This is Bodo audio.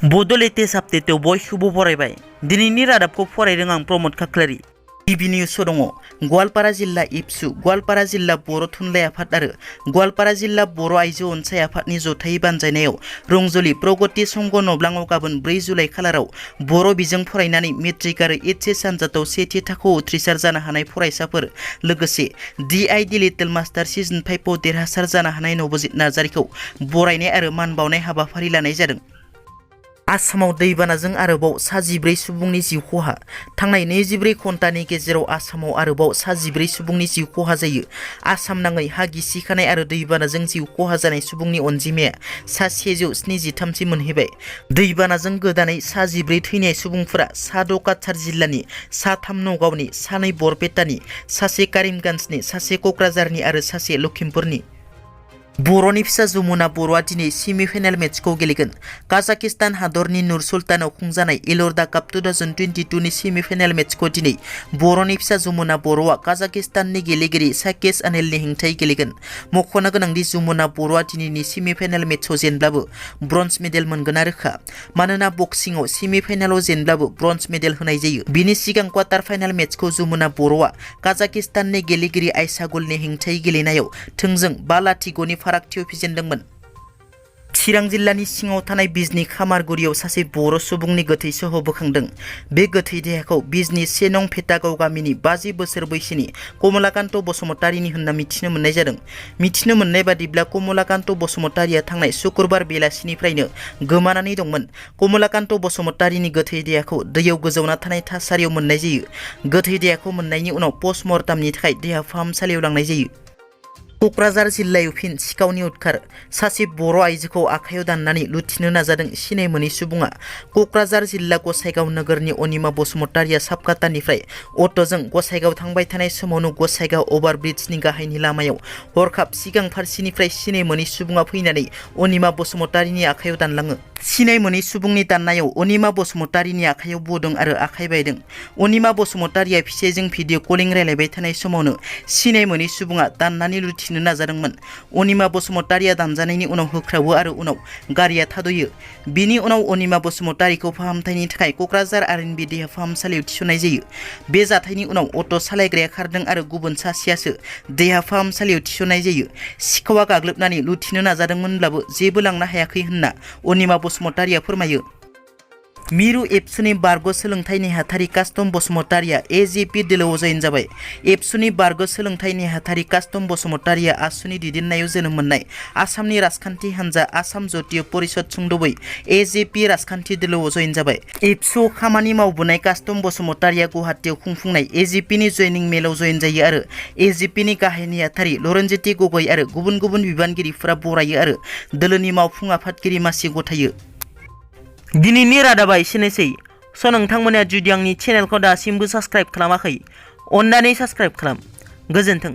बड' लेटेस्ट आपडेटआव बयखौबो बरायबाय। दिनैनि रादाबखौ फरायदों आं प्रमद खाख्लारि। गिबि निउसआव दङ गवालपारा जिल्ला एबसु, गवालपारा जिल्ला बर' थुनलाइ आफाद आरो गवालपारा जिल्ला बर' आइजो अनसाइ आफादनि जथायै बानजायनायाव रंजलि प्रगति संघ नब्लाङाव गाबोन 4 जुलाइ खालाराव बर' बिजों फरायनानै मेट्रिक आरो एचएस आनजादाव सेथि थाखोआव उथ्रिसार जानो हानाय फरायसाफोर लोगोसे DID लिटिल मास्टार सिजन 5 आव देरहासार जानो हानाय नबजित नार्जारिखौ बरायनाय आरो मान बावनाय हाबाफारि लानाय जादों। आसामाव दैबानाजों आरोबाव 14 सुबुंनि जिउ खहा। थांनाय 24 घन्टानि गेजेराव आसामाव आरोबाव 14 सुबुंनि जिउ खहा जायो। आसाम नाङै हा गिसिखानाय आरो दैबानाजों जिउ खहा जानाय सुबुंनि अनजिमाया 173 मोनहैबाय। दैबानाजों गोदानै 14 थैनाय सुबुंफोरा सा 6 काछार जिल्लानि, सा 3 नगावनि, सा 2 बरपेटानि, सासे करिमगन्जनि, सासे क'क्राझारनि आरो सासे लखिमपुरनि। बर'नि फिसा जमुना बर'आ दिनै सेमि फाइनाल मेचखौ गेलेगोन। काजाकिस्तान हादरनि नुर सुल्तानाव खुंजानाय एल'रदा काप 2022 नि सेमि फाइनाल मेचखौ दिनै बर'नि फिसा जमुना बर'आ काजाकिस्ताननि गेलेगिरि साकेश अनिलनि हेंथायै गेलेगोन। मख'नो गोनांदि जमुना बर'आ दिनैनि सेमि फाइनाल मेचआव जेनब्लाबो ब्रन्ज मेडेल मोनगोना रोखा। मानोना बक्सिंआव सेमि फाइनालाव जेनब्लाबो ब्रन्ज मेडेल होनाय जायो। बिनि सिगां क्वार्टार फाइनाल मेचखौ जमुना बर'आ काजाकिस्ताननि गेलेगिरि आइसागुलनि हेंथायै गेलेनायाव थोंजों 5-0 फारागथियाव फेजेनदोंमोन। चिरां जिल्लानि सिङाव थानाय बिजनी खामारगुरियाव सासे बर' सुबुंनि गोथै सह बोखांदों। बे गोथै देहाखौ बिजनी 1 नं फेटागाव गामिनि 50 बोसोर बैसोनि कमलाकान्त बसुमतारीनि होनना मिथिनो मोननाय जादों। मिथिनो मोननाय बादिब्ला कमलाकान्त बसुमतारीया थांनाय शुक्रबार बेलासिनिफ्रायनो गोमानानै दंमोन। कमलाकान्त बसुमतारीनि गोथै देहाखौ दैयाव गोजावना थानाय थासारियाव मोननाय जायो। गोथै देहाखौ मोननायनि उनाव पस्टमर्टामनि थाखाय देहा फाहामसालियाव लांनाय जायो। क'क्राझार जिल्लायाव फिन सिखावनि उदखार। सासे बर' आइजोखौ आखाइयाव दाननानै लुथिनो नाजादों सिनाय मोनै सुबुङा। क'क्राझार जिल्ला गसाइगाव नोगोरनि अनिमा बसुमतारीया साबकातानिफ्राय अट'जों गसाइगाव थांबाय थानाय समावनो गसाइगाव अभारब्रिजनि गाहायनि लामायाव हरखाब सिगां फारसेनिफ्राय सिनाय मोनै सुबुङा फैनानै अनिमा बसुमतारीनि आखाइयाव दानलाङो। सिनाय मोनै सुबुंनि दाननायाव अनिमा बसुमतारीनि आखाइयाव बौदों आरो आखाइ बायदों। अनिमा बसुमतारीया फिसाइजों भिडिअ कलिं रायलायबाय थानाय समावनो सिनाय मोनै सुबुङा दाननानै लुथिनो नाजादोंमोन। अनिमा बसुमतारीया दानजानायनि उनाव होख्रावो आरो उनाव गारिया थाद'यो। बिनि उनाव अनिमा बसुमतारीखौ फाहामथायनि थाखाय क'क्राझार आरएनबि देहा फाहामसालियाव थिसननाय जायो। बे जाथायनि उनाव अट' सालायग्राया खारदों आरो गुबुन सासेयासो देहा फाहामसालियाव थिसननाय जायो। सिखावा गाग्लोबनानै लुथिनो नाजादोंमोनब्लाबो जेबो लांनो हायाखै होनना अनिमा बसुमतारीया फोरमायो। मिरु एबसुनि बारग' सोलोंथाइ नेहाथारि कास्टम बसुमतारीया AJP दोलोआव जयेन जाबाय। एबसुनि बारग' सोलोंथाइ नेहाथारि कास्टम बसुमतारीया आसुनि दैदेननायाव जोनोम मोननाय आसामनि राजखान्थि हान्जा आसाम जतीय परिषद सुंद'बै AJP राजखान्थि दोलोआव जयेन जाबाय। एबसुआव खामानि मावबोनाय कास्टम बसुमतारीया गुवाहाटीआव खुंफुंनाय AJPनि जयनिं मेलाव जयेन जायो आरो AJPनि गाहाय नेहाथारि लरेनज्योति गगৈ आरो गुबुन गुबुन बिबानगिरिफोरा बरायो आरो दोलोनि मावफुं आफादगिरि मासि गथायो। दिनैनि रादाबा एसेनोसै। नोंथांमोना जुदि आंनि चेनेलखौ दासिमबो साबस्क्राइब खालामाखै, अन्नानै साबस्क्राइब खालाम। गोजोन्थों।